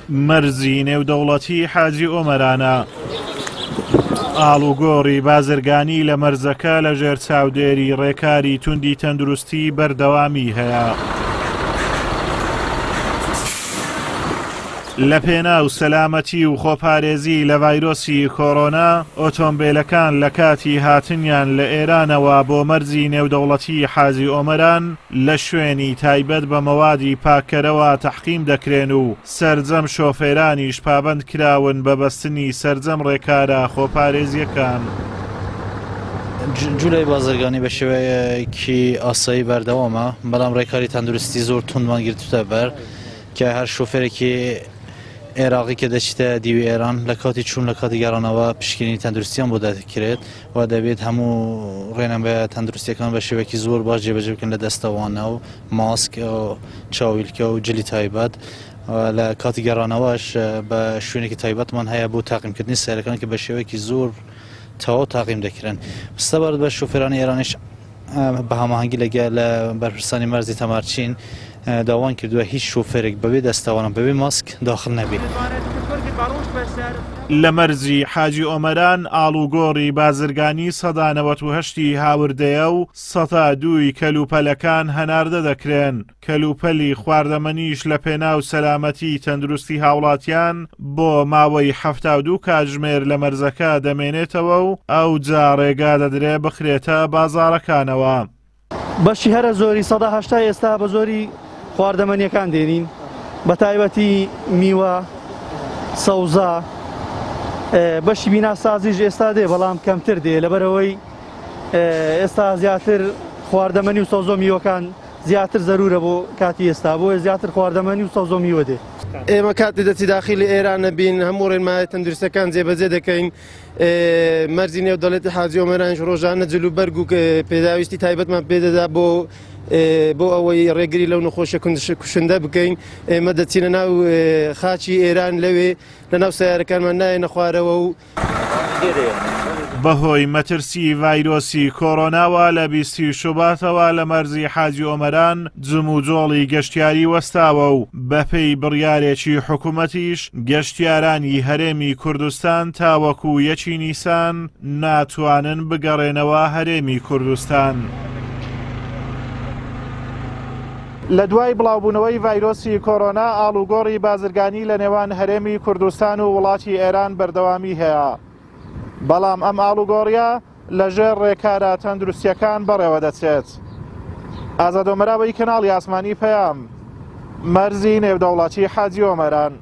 مەرزی نێودەوڵەتی حاجی ئۆمەرانە. ئاڵوگۆڕی بازرگانی لە مەرزەکە لەژێر چاودێری ڕێکاری توندی تەندروستی بەردەوامی هەیە. لە پێناو سەلامەتی و خۆپارێزی لە ڤایرۆسی کۆرۆنا، ئۆتۆمبێلەکان لە کاتی هاتنیان لە ئێرانەوە بۆ مەرزی نێودەوڵەتی حاجی ئۆمەران لە شوێنی تایبەت بە مەوادی پاککەرەوە تەحقیم دەکرێن و سەرجەم شۆفێرانیش پابەند کراون بە بەستنی سەرجەم ڕێکارە خۆپارێزییەکان. جولەی بازرگانی بە شێوەیەکی ئاسایی بەردەوامە، بەڵام ڕێکاری تەندروستی زۆر توندمان گرتووتە بەر کە هەر شۆفێرێکی عێراقی کە دەچیتە دیوی ئێران لە کاتی چوون لە کاتی گەڕانەوە پشکنینی تەندروستیان بۆ دەکرێت و دەبێت هەموو ڕێنمایە تەندروستیەکان بە شێوەیەکی زۆر باش جێبەجێ بکەن لە دەستەوانە و ماسک و چاویلکە و جلی تایبەت لە کاتی گەڕانەوەش بە شوێنێکی تایبەتمان هەیە بۆ تاقیمکردنی سەیارەکان کە بە شێوەیەکی زۆر تەواو تاقیم دەکرێن. سەبارەت بە شۆفێرانی ئێرانیش بە هەماهەنگی لەگەل بەرپرسانی مەرزی تەمارچین داوان کردووە هیچ شۆفێرێک بەبێ دەستەوانە بەبێ ماسک داخل نەبێت. لە مەرزی حاجی ئۆمەران ئاڵوگۆڕی بازرگانی 98% ی هاوردەیە و 2% ی کەلوپەلەکان هەناردە دەکرێن، کەلوپەلی خواردەمەنیش لە پێناو سەلامەتی تەندروستی هاوڵاتیان بۆ ماوەی 72 کاتژمێر لە مەرزەکە دەمێنێتەوە و ئەوجا ڕێگا دەدرێ بخرێتە بازاڕەکانەوە. بەشی هەرە زۆری 80% ئێستا بە زۆری خواردەمەنیەکان دێنین بە تایبەتی میوە، سەوزە، بەشی بیناسازیش ئێستا دێ بەڵام کەمتر دێ لەبەرئەوەی ئێستا زیاتر خواردەمەنی و سەوزە و میوەکان زیاتر زەرورە بۆ کاتی ئێستا بۆیە زیاتر خواردەمەنی و سەوزە و میوە دێ. ئێمە کاتی دەچی داخیلی ئێران نەبین هەموو ڕێنمایە تەندروستەکان جێبەجێ دەکەین مەرجی نێودەڵێتی حاجی ئۆمەرانیش ڕۆژانە جل و بەرگ و پێداویستی تایبەتمان پێدەدا بۆ بۆ ئەوەی ڕێگری لەو نەخۆشیە کوشندە بکەین ئێمە دەچینە ناو خاچی ئێران لەوێ لە ناو سیارەکانمان نایەنە خوارەوە و بەهۆی مەترسی ڤایرۆسی کۆرۆناوە لە بیستی شوباتەوە لە مەرزی حاجی ئۆمەران جموجۆڵی گەشتیاری وەستاوە و بەپێی بڕیارێکی حکومەتیش گەشتیارانی هەرێمی کوردستان تاوەکو یەکی نیسان ناتوانن بگەڕێنەوە هەرێمی کوردستان. لە دوای بڵاوبوونەوەی ڤایرۆسی کۆرۆنا ئاڵوگۆڕی بازرگانی لە نێوان هەرێمی کوردستان و وڵاتی ئێران بەردەوامی هەیە، بەڵام ئەم ئاڵوگۆڕیە لە ژێر ڕێکارە تەندروستیەکان بەڕێوە دەچێت. ئازاد ئۆمەراوەی کەناڵی ئاسمانی پەیام، مەرزی نێودەوڵەتی حاجی ئۆمەران.